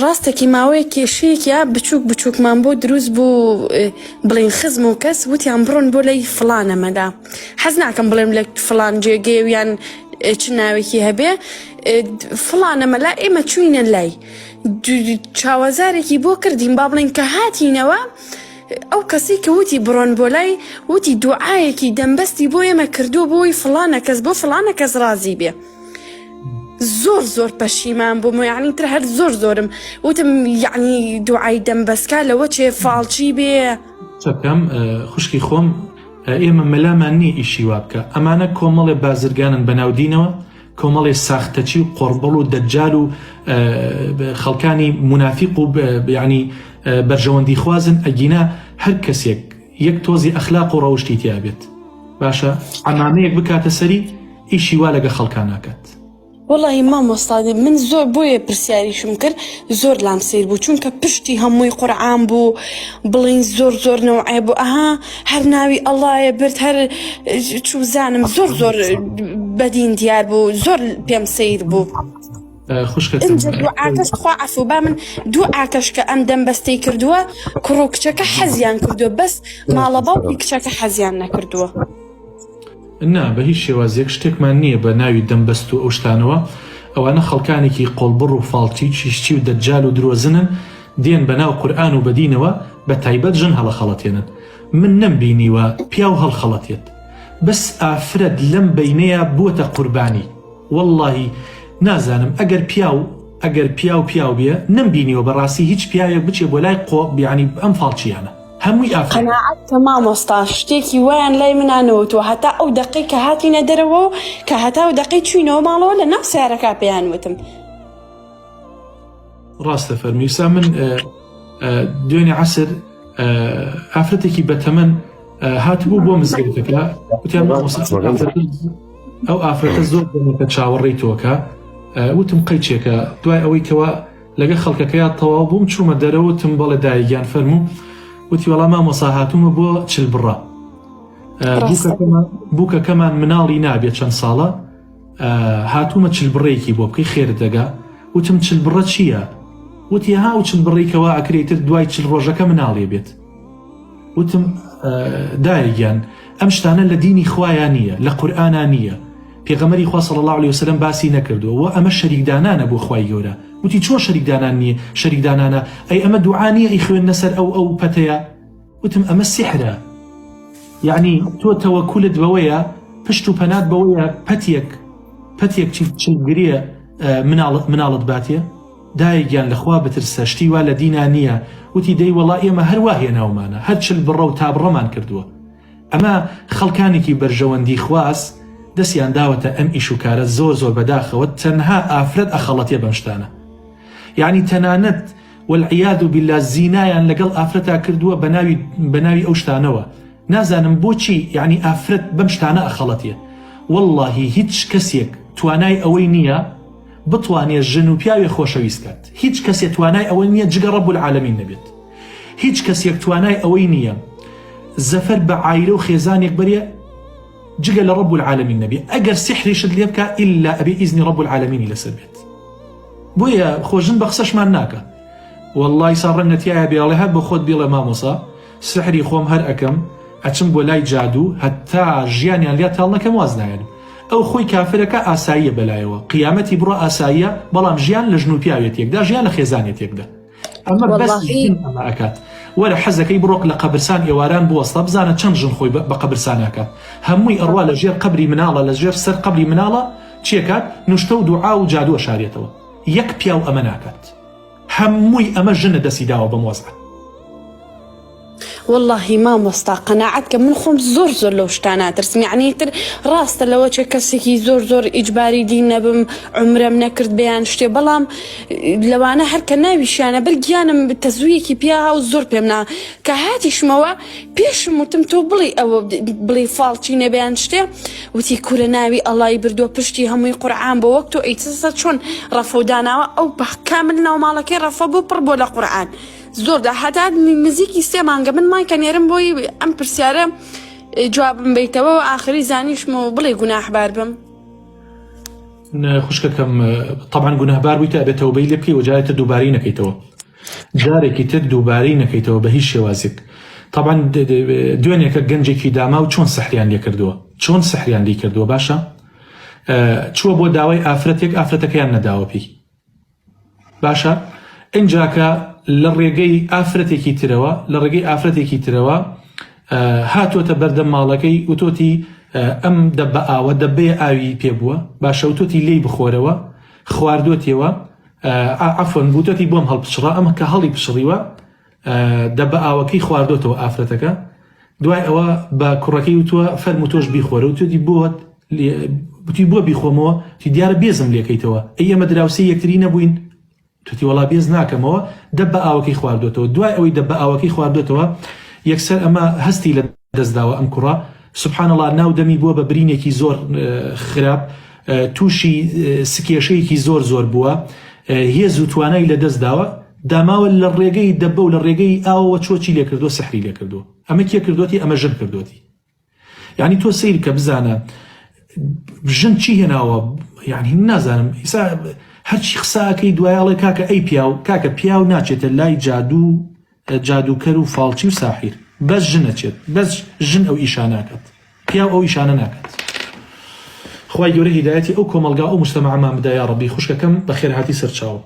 ڕاستەکی ماوەیەک کێشەیەکیا بچووک بچووکمان بۆ دروست بوو بڵێن خزم و کەس وتیان بڕۆن بۆ لای فڵانە مەلا حەز ناکەم بڵێم لە فڵان جێگەیە و یان چ ناوێکی هەبێ فڵانە مەلا ئێمە چوینە لای چاوەزارێکی بۆ کردین با بڵێن کە هاتینەوە ئەو کەسی کە وتی بڕۆن بۆ لای وتی دوعاەکی دەمبەستی بۆ ئێمە کردووە بۆی فڵانە کەس بۆ فڵانە کەس ڕازی بێ. زۆر زۆر پەشیمان بووم و یعنی تر هەر زۆر زۆرم وتم یعنی دوعای دەم بەسکا لەوە چێ فاڵچی بێ. قسەبکەم خوشکی خۆم ئێمە مەلامان نییە ئیشی وا بکە ئەمانە کۆمەڵێ بازرگانن بەناو دینەوە کۆمەڵێ ساختەچی و قۆڕبڵ و دەجال و خەڵکانی مونافیق و یعنی بەرژەوەندی خوازن ئەگینا هەر کەسێک یەک تۆزی ئەخلاق و ڕەوشتی تیا بێت باشە عەمامەیەک بکاتە سەری ئیشی وا لەگە خەڵکا ناکات. وەڵاهی مامۆستا من زۆر بۆیە پرسیاریشم کرد زۆر لام سەیر بوو چونکە پشتی هەمووی قورعان بوو بڵین زۆر زۆر نەوعێ بوو ئەها هەر ناوی ئەڵایە برد هەر چوزانم زۆر زۆر بەدین دیار بوو زۆر پێم سەیر بوو. خوشکەکەم ئینجا دوعاکەش خوا عەفو با من دوعاکەش کە ئەم دەم بەستەی کردووە کوڕ و کچەکە حەزیان کردووە بەس ماڵە باوکی کچەکە حەزیان نەکردووە. نا بە هیچ شێوازێک شتێکمان نییە بە ناوی دەمبەست و ئەو شتانەوە، ئەوانە خەڵکانێکی قۆڵبڕ و فاڵچی و چیشچی و دەجال و درۆزنن دێن بە ناو قورئان و بە دینەوە بە تایبەت ژن هەڵەخەڵەتێنن من نەمبینیوە پیاو هەڵخەڵەتێت بەس ئافرەت لەم بەینەیا بووەتە قوربانی وەڵڵاهی نازانم ئەگەر پیاو ئەگەر پیاو پیاو بێ نەمبینیوە بەڕاستی هیچ پیاوێک بچێ بۆ لای قۆ یانی ئەم فاڵچیانە هەمووی ئافرەتن. قەناعەت کە مامۆستا شتێکی وایان لای منا نەوتوە هەتا ئەو دەقەی کە هاتینە دەرەوە و کە هەتا ئەو دەقەی چوینەوە ماڵەوە لە ناو سەیارەکە پێیان وتم. ڕاستە فەرمی سا من دوێنێ عەسر ئافرەتێکی بەتەمەن هاتبوو بۆ مزگەوتەکە وتیان مامۆستا ئەو ئافرەتە زۆر دەمێکە چاوەڕێی تۆکە وتم قەیچێکە دوای ئەوەی کەوا لەگە خەڵکەکەیا تەواو بووم چوومە دەرەوە وتم بەڵێ دایە گیان فەرموو وتی وەڵا مامۆسا هاتوومە بۆ چلبڕە بووکەکەمان مناڵی نابێت چەند ساڵە هاتوومە چلبڕێکی بۆ بکەی خێرت دەگا وتم چلبڕە چییە؟ وتی ها و چلبڕی کەوا ئەکرێتر دوای چل ڕۆژەکە مناڵێ بێت وتم دایە گیان ئەم شتانە لە دینی خوایە نییە لە قورئانا نییە پێغەمبەری خوا صلی اللە علیە وسلم باسی نەکردووە وە ئەمە شەریکدانانە بۆ خوای گەورە وتی چۆن شەریکدانان نییە شەریکدانانە ئەی ئەمە دوعا نییە ئەیخوێننە سەر ئەو ئەو پەتەیە وتم ئەمە سیحرە یعنی تۆ تەوەکولت بەوەیە پشت و پەنات بەوەیە پەتێک پەتێک چلگریە مناڵت مناڵت باتێ دایە گیان لەخوا بترسە شتی وا لە دینا نیە وتی دەی وەڵا ئێمە هەر وا هێناومانە هەر چل بڕە و تابڕەمان کردووە ئەمە خەڵکانێکی بەرژەوەندی خواز دەسیان داوەتە ئەم ئیش و کارە زۆر زۆر بەداخەوە تەنها ئافرەت ئەخەڵەتێ بەم شتانە یعنی تەنانەت والعیاذ باللە زینایان لەگەڵ ئافرەتا کردووە بەناوی بەناوی ئەو شتانەوە نازانم بۆچی یعنی ئافرەت بەم شتانە ئەخەڵەتێ واللهی هیچ کەسێک توانای ئەوەی نییە بتوانێ ژن و پیاوێ خۆشەویست کات هیچ کەسێ توانای ئەوەی نییە جگە ڕەب العالمین نەبێت هیچ کەسێک توانای ئەوەی نییە زەفەر بە عایلە و خێزانێک بەرێ جگە لە ڕەب العالمین نەبێ ئەگەر سحریشت لێ بکا ئیلا ئەبێ ئیزنی ڕەب العالمینی لەسەر بێت بۆیە خۆ ژن بە قسەشمان ناکا وەڵڵای سا ڕەنگە تایە بێڵێ هەر بە خۆت بیڵێ مامۆسا سحری خۆم هەر ئەکەم ئەچم بۆ لای جادوو هەتا ژیانیان لیا تاڵ نەکەم واز نایەنم ئەو خۆی کافرەکە ئاساییە بەلایەوە قیامەتی بڕۆ ئاساییە بەڵام ژیان لە ژن و پیاوێ تێکدا ژیان لە خێزانێ تێکدا ئەمە بەس وەڵاهی ژن ئەمە ئەکات وەرە حەزەکەی بڕۆک لە قەبرسان ئێواران بوەستە بزانە چەند ژن خۆی بە قەبرسان ئەکات هەمووی ئەڕوا لە ژێر قەبری مناڵە لە ژێر سەر قەبری مناڵە چیەکات نوشتە و دوعا و جادوو ئەشارێتەوە یەک پیاو ئەمە ناکات. هەمووی ئەمە ژنە دەستی داوە بەم وەزعە. وەڵاهی مامۆستا قەناعەت کە من خۆم زۆر زۆر لەو شتانە ئەترسم یەعنی تر ڕاستە لەوە چێ کەسێکی زۆر زۆر ئیجباری دین نەبم عومرەم نەکرد بەیان شتێ بەڵام لەوانە هەر کە ناویشیانە بەر گیانم تەزوویەکی پیا و زۆر پێم نا کە هاتیشمەوە پێشم وتم تۆ بڵێی ئەوە بڵێی فاڵچی نەبێ یان شتێ وتی کورە ناوی ئەڵای بردووە پشتی هەمووی قورعان بۆ وەک تۆ ئیتسە چۆن ڕەفە و داناوە ئەو کامل ناو ماڵەکەی ڕەفە بوو پڕ بۆ لە قورعان زۆر دا هەتا نزیکی سێ مانگە من مایکە نێرم بۆی ئەم پرسیارە جوابم بیتەوە و ئاخری زانیشم و بڵێ گوناحبار بم. خوشکەکەم تەبعەن گوناهبار بوویتە ئەبێ تەوبەی لێ بکەی و جارێ تر دووبارەی نەکەیتەوە جارێکی تر دووبارەی نەکەیتەوە بە هیچ شێوازێک تەبعەن دوێنێکە گەنجێکی داما و چۆن سەحریان لێ کردووە چۆن سەحریان لی کردووە باشە چووە بۆ داوای ئافرەتێک ئافرەتەکەیان نەداوە پێی باشە ئینجاکە لە ڕێگەی ئافرەتێکی ترەوە لە ڕێگەی ئافرەتێکی ترەوە هاتۆتە بەردەم ماڵەکەی وتۆتی ئەم دەبە ئاوە دەبەیە ئاوی پێ بووە باشە وتۆتی لێی بخۆرەوە خواردۆتیەوە عەفوەن وتۆتی بۆم هەڵپچڕە ئەمە کە هەڵی پچڕیوە دەبە ئاوەکەی خواردۆتەوە ئافرەتەکە دوای ئەوە بە کوڕەکەی وتووە فەرموو تۆش بیخۆرە وتوێتی بۆ وتی بۆ بیخۆمەوە تی دیارە بێزم لێکەیتەوە ئەی ئێمە دراوسێی یەکتری نەبووین توتی وەڵا بێز ناکەمەوە دەب بە ئاوەکەی خواردۆتەوە دوای ئەوەی دەب بە ئاوەکەی خواردۆتەوە یەکسەر ئەمە هەستی لە دەستداوە ئەم کوڕە سبحان الله ناو دەمی بووە بە برینێکی زۆر خراپ تووشی سکێشەیەکی زۆر زۆر بووە هێز و توانای لە دەستداوە داماوە لە ڕێگەی دەبە و لە ڕێگەی ئاوەوە چۆچی لێکردووە سحری لێکردووە ئەمە کێ کردوەتی ئەمە ژن کردوەتی یعنی تۆ سەیر کە بزانە ژن چی هێناوە یعنی نازانم ئیسا هەرچی قساکەی دوایڵێ کاکە ئەی پیاو کاکە پیاو ناچێتە لای جادوو جادووکەر و فاڵچی و ساحیر بەس ژن ئەچێت بەس ژن ئەو ئیشاناکات پیاو ئەو ئیشانە ناکات خوای گەورە هیدایەتی ئەو کۆمەڵگا ئەو مجتەمەعەمان بدا یاڕەبی خوشکەکەم بەخێرهاتی سەرچاوم.